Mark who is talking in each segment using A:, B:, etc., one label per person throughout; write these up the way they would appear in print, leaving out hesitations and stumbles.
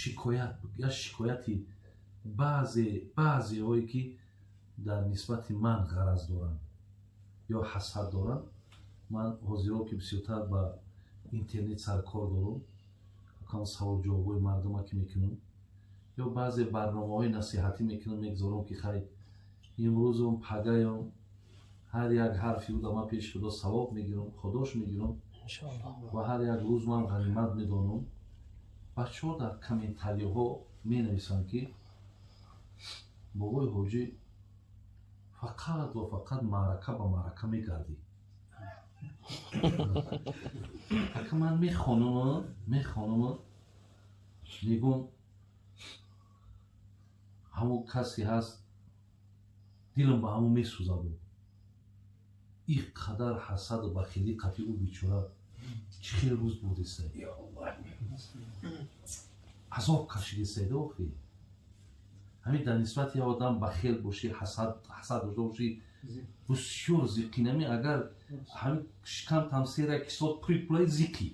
A: Шикоят, як шикояти баъзеҳое, ки дар нисбати ман ғараз доранд ё ҳасад доранд. Ман ҳозиро, ки бисёртар ба интернет саркор дорам, кам савол-ҷавобҳои мардума ки мекунам ё баъзе барномаҳои насиҳатӣ мекунам, мегузорам, ки хай, имрӯзум, пагаём, ҳар як ҳарфи уда ман пеши Худо савоб мегирам, худош мегирам ва ҳар як рӯз ман ғанимат медонам. Бачаҳо дар комментариҳо менависанд, ки бобои ҳоҷӣ фақат ва фақат маърака ба маърака мегардӣ. Ака, ман мехонам, мегӯм, ҳамун касе ҳаст, дилам ба ҳамун месӯзад. Ин қадар ҳасаду бахилӣ қати ӯ бечора чӣ хел рӯз бурдеса, азоб кашидесайда. Охи, ҳамин дар нисбати як одам бахел бошӣ, ҳасад дошта бошӣ, бисёр зиқӣ нами. Агар ҳамин шикам тамсера кислот пури пулаи зиқӣ,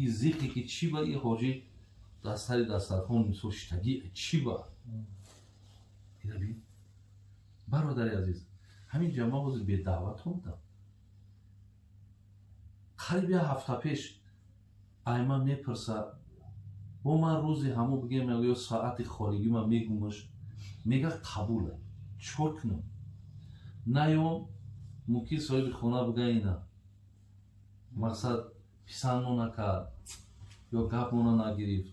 A: и зиқе, ки чӣ ба и ҳоҷӣ дар сари дастархон мисол шитагӣ, чӣ ба ина бин. Бародари азиз, ҳамин ҷа ман ҳозир бедаъват омадам. Қариб як ҳафта пеш айман мепурсад бо ман, рӯзи ҳамо бигем ё соати холигӣ, ман мегумаш, мега қабуле, чикор кунам? Наём, мумкин соҳиби хона бига, ина мақсад писандмо накард ё гапмона нагирифт.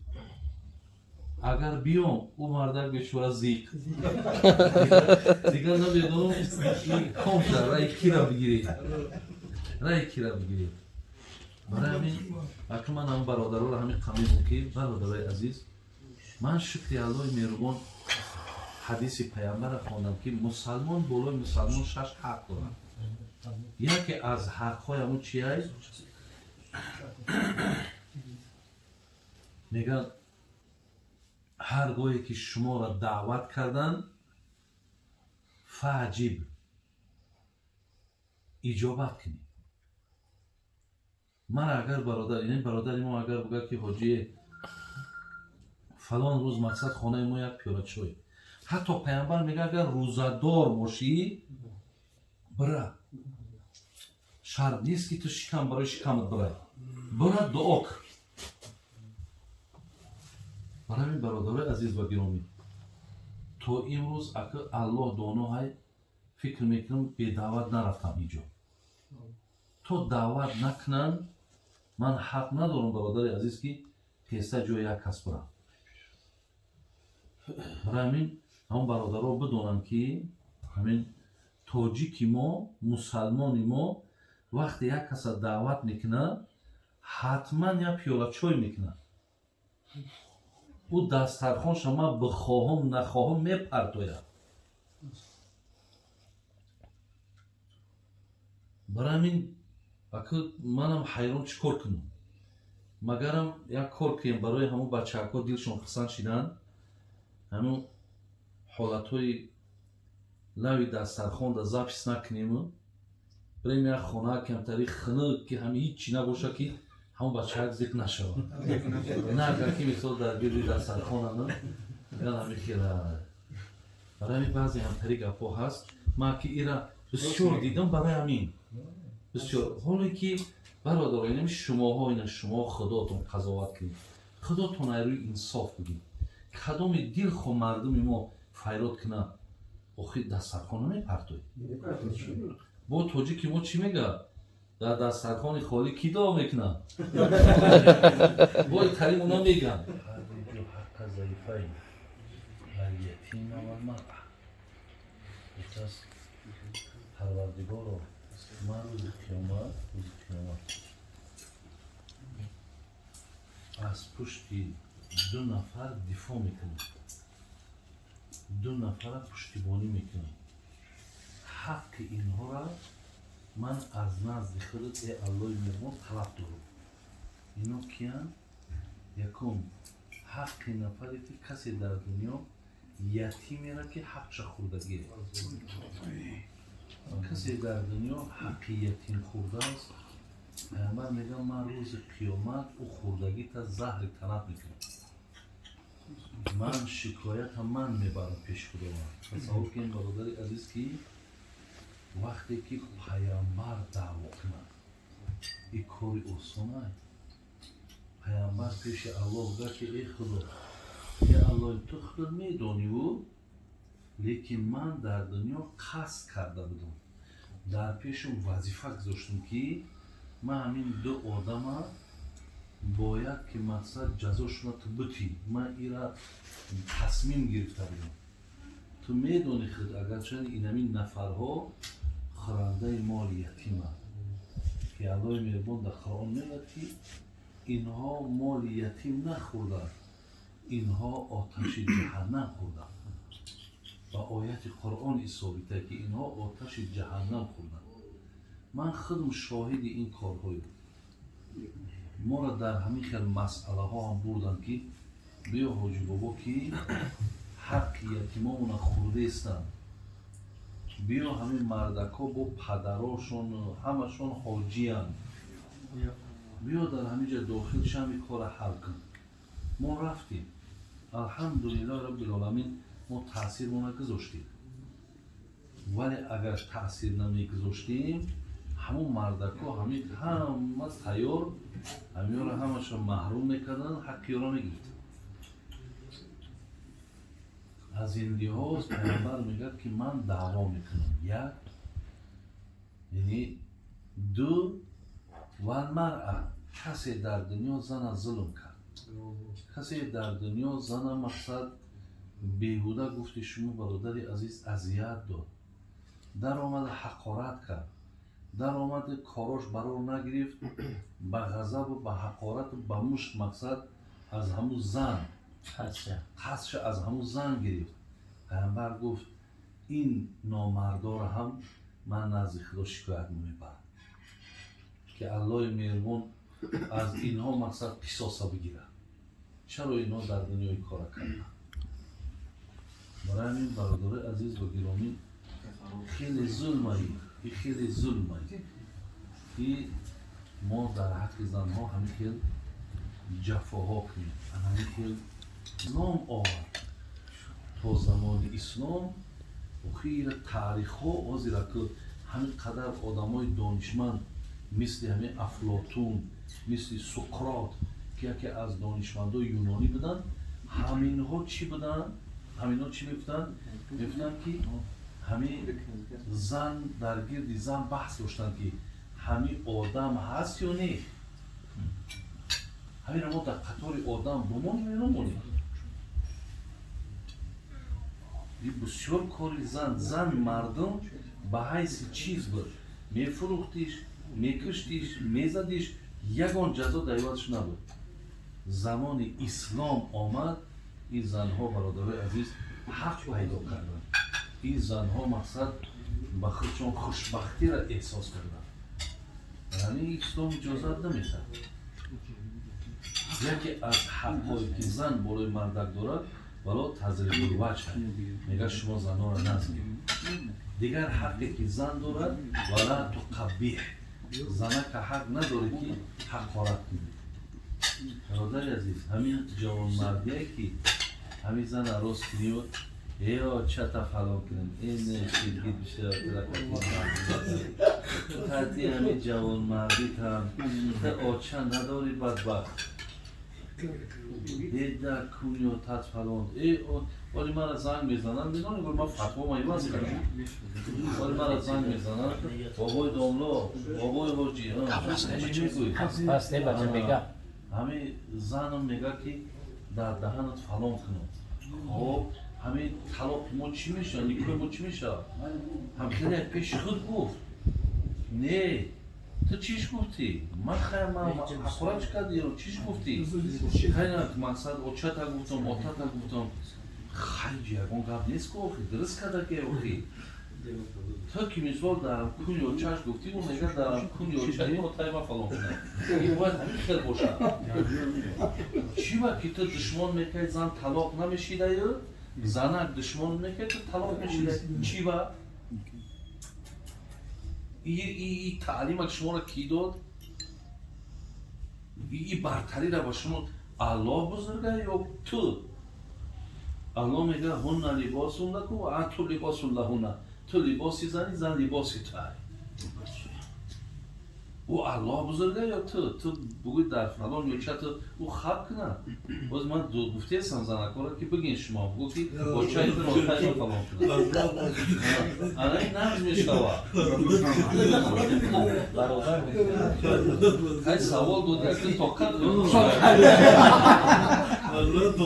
A: Агар биём, ӯ мардак бечора зиқ. Дигар намедонам комша раи кира бигирӣ, раи кира бигирӣ. Барои ҳамин, ака, ман ҳам бародароро ҳамин қамегум, ки бародарои азиз, ман шукри Аллоҳи меҳрубон, ҳадиси паямбара хондам, ки мусалмон болои мусалмон шаш ҳақ дорад. Яке аз ҳақҳои ҳамун чиай? Мегӯяд, ҳар гоҳе ки шуморо даъват карданд, فأجب, иҷобат кунед. Ман агар бародар, ин бародари мо агар бугад, ки ҳоҷие, фалон рӯз, мақсад, хонаи мо як пиёла чой, ҳатто паямбар мега, агар рӯзадор бошӣ, бира. Шарт нест, ки ту шикам барои шикамат бирай, бира, дуо кар. Барои ҳамин, бародарои азиз ва гиромӣ, то имрӯз, ака, Аллоҳ доно ҳай, фикр мекунам, бедаъват нарафтам ҳиҷо. То даъват накунанд, ман ҳақ надорам, бародари азиз, ки хеста ҷои як кас бирам. Барои ҳамин ҳамон бародаро бидонанд, ки ҳамин тоҷики мо, мусалмони мо, вақте як каса даъват мекунад, ҳатман як пиёла чой мекунад. Ӯ дастархонша ман бихоҳам, нахоҳам, мепартояд. Барои ҳамин, ака, манам ҳайрон, чӣ кор кунам? Магарам як кор кунем, барои ҳамон бачаҳако дилшон хурсанд шидан, ҳамон ҳолатҳои лави дастархонда запись накунему, бирем як хона камтари хунук, ки ҳами ҳиччи набоша, ки ҳамон бачаҳак зиқ нашавад. На агар ки мисол дар гирди дастархонана ган ҳами хела. Барои ҳамин баъзе ҳамтари гапҳо ҳаст. Ман ки ира бисёр дидам, барои ҳамин бисёр. Ҳоле ки, бародаро, инами шумоҳо, ина шумо худотон қазоват кунед, худотон ай рӯи инсоф бигед, кадоми дилхо мардуми мо файрод кунад, охир дастархон намепартоед? Бо тоҷики мо чӣ мегӯяд? Дар дастархони холӣ кӣ дуо мекунад? Бо тарим оно мегӯянд حق الضيفين اليتيم والمرأة. гуфтааст: Парвардигоро, ман рӯзи қиёмат, рӯзи қиёмат аз пушти ду нафар дифоъ мекунам, ду нафара пуштибонӣ мекунам, ҳаққи инҳоро ман аз назди худат, э Аллоҳи меҳрубон, талаб дорам. Ино киянд? Якум, ҳаққи нафаре, ки касе дар дунё ятимера, ки ҳақша хӯрдагие. Касе дар дунё ҳаққи ятим хӯрдааст, паямбар мегӯяд, ман рӯзи қиёмат ӯ хӯрдагита заҳри талаб мекунам. Ман шикоятам ман мебарам пеши Худованд. Тасаввур кунед, бародари азиз, ки вақте ки паямбар даъво кунад, ин кори осонай? Паямбар пеши Аллоҳ гуфт, ки эй Худо, я Аллоҳ, ту худат медониву, лекин ман дар дунё қасд карда будам, дар пешум вазифа гузоштам, ки ман ҳамин ду одама бояд ки мақсад ҷазошона ту бутӣ. Ман ира тасмим гирифта будам. Ту медонӣ худ, агарчанд инамин нафарҳо хӯрандаи моли ятиманд, ки Аллоҳи меҳрубон дар Қуръон мегӯяд, ки инҳо моли ятим нахӯрданд, инҳо оташи ҷаҳаннам хӯрданд. Ба ояти Қуръон исобита, ки инҳо оташи ҷаҳаннам хӯрданд. Ман худам шоҳиди ин корҳоем. Моро дар ҳамин хел масъалаҳо ҳам бурданд, ки биё, ҳоҷи бобо, ки ҳаққи ятимомона хӯрдаистанд, биё, ҳамин мардакҳо бо падарошон ҳамашон ҳоҷиянд, биё, дар ҳамин ҷа дохил шами, кора ҳал кун. Мо рафтем, алҳамдулиллоҳи роббил-оламин, мо таъсирмона гузоштем. Вале агар таъсир намегузоштем, ҳамон мардакҳо ҳамин ҳама тайёр ҳамиёро ҳамаша маҳрум мекарданд, ҳаққи ёро мегирифтанд. Аз ин лиҳоз паямбар мегӯяд, ки ман даъво мекунам. Як, яъне ду, валмара, касе дар дунё зана зулм кард, касе дар дунё зана мақсад беҳуда, гуфти шумо, бародари азиз, азият дод, даромада ҳақорат кард, даромада корош барор нагирифт, ба ғазабу ба ҳақорату ба мушт мақсад аз ҳамун зан қасдша аз ҳамун зан гирифт. Паямбар гуфт: ин номардора ҳам ман назди Худо шикоят мебарам, ки Аллоҳи меҳрубон аз инҳо мақсад қисоса бигирад. Чаро инҳо дар дунёи кора карданд? Барои ҳамин, бародарои азиз ва гиромӣ, хеле зулмаи, хеле зулмаи, ки мо дар ҳаққи занҳо ҳамин хел ҷафоҳо кунем. Ҳамин хел ислом овард. То замони ислом охира таърихҳо ҳозира, ки ҳамин қадар одамои донишманд, мисли ҳамин Афлотун, мисли Суқрот, ки яке аз донишмандои юнонӣ буданд, ҳаминҳо чӣ буданд? Ҳаминҳо чӣ мегуфтанд? Мегуфтанд, ки ҳамин зан, дар гирди зан баҳс доштанд, ки ҳамин одам ҳаст ё не, ҳаминро мо дар қатори одам бумонем ё намонем. Бисёр кори зан, зан мардум ба ҳайси чиз буд: мефурӯхтиш, мекуштиш, мезадиш, ягон ҷазо дар ивазш набуд. Замони ислом омад, ин занҳо, бародарои азиз, ҳақ пайдо карданд. Ин занҳо мақсад ба худшон хушбахтиро эҳсос карданд. Яъне ислом иҷозат намедиҳад. Яке аз ҳақҳое, ки зан болои мардак дорад, вало тазрибулваҷҳ, мегӯяд, шумо занонро назанед. Дигар ҳаққе, ки зан дорад, вала туқаббиҳ, занака ҳақ надоред, ки ҳақорат кунед. Бародари азиз, ҳамин ҷавонмардие, ки ҳамин зана рост кунию эо чата фалон кунем, эне ширгит бишати, ҳамин ҷавонмардитам оча надори, бадбахт, деда кунё тат фалон. Вале мара занг мезананд, медонӣ, ман фатвома иваз кардам. Вале мара занг мезананд: бобои домло, бобои ҳоҷӣ, чӣ мегӯӣ? Ҳамин занам мегӯяд, ки дар даҳанат фалон кунам. Хоб, ҳамин талоқи мо чӣ мешавад, никоҳи мо чӣ мешавад? Ҳам хеле пеши худ гуфт: не, ту чиш гуфтӣ? Ман хай, ман ҳақорат чӣ кардӣ? Чиш гуфтӣ? Хайна, мақсад очата гуфтам, отата гуфтам. Хай, ягон гап нест ку, охи дуруст карда ки, охи ту ки мисол дар куни очаш гуфтӣ, ӯ мегӯяд дар куни очаи отаи ман фалон кунам. Ин бояд ҳамин хел бошад. Чӣ ба ки ту душмон мекард, зан талоқ намешидаю, занак душмон мекард, ту талоқ мешида? Чӣ ба и таълима шуморо кӣ дод? И бартарира ба шумо Аллоҳ бузурга ё ту? Аллоҳ мегӯяд: هن لباس لكم وأنتم لباس لهن. Ту либоси зани, зан либоси туай. Ӯ Аллоҳ бузурга ё ту? Ту бугӯй, дар фалон ё ча ту ӯ хаб кунад. Боз ман гуфтесам занакора, ки бигин, шумо бугӯ, ки бочаи ту нотаи фалон кунад. Ана ин нағз мешавад.
B: Баробар.
A: Хай, савол доди, ки тоқат.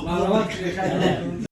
C: Баробар.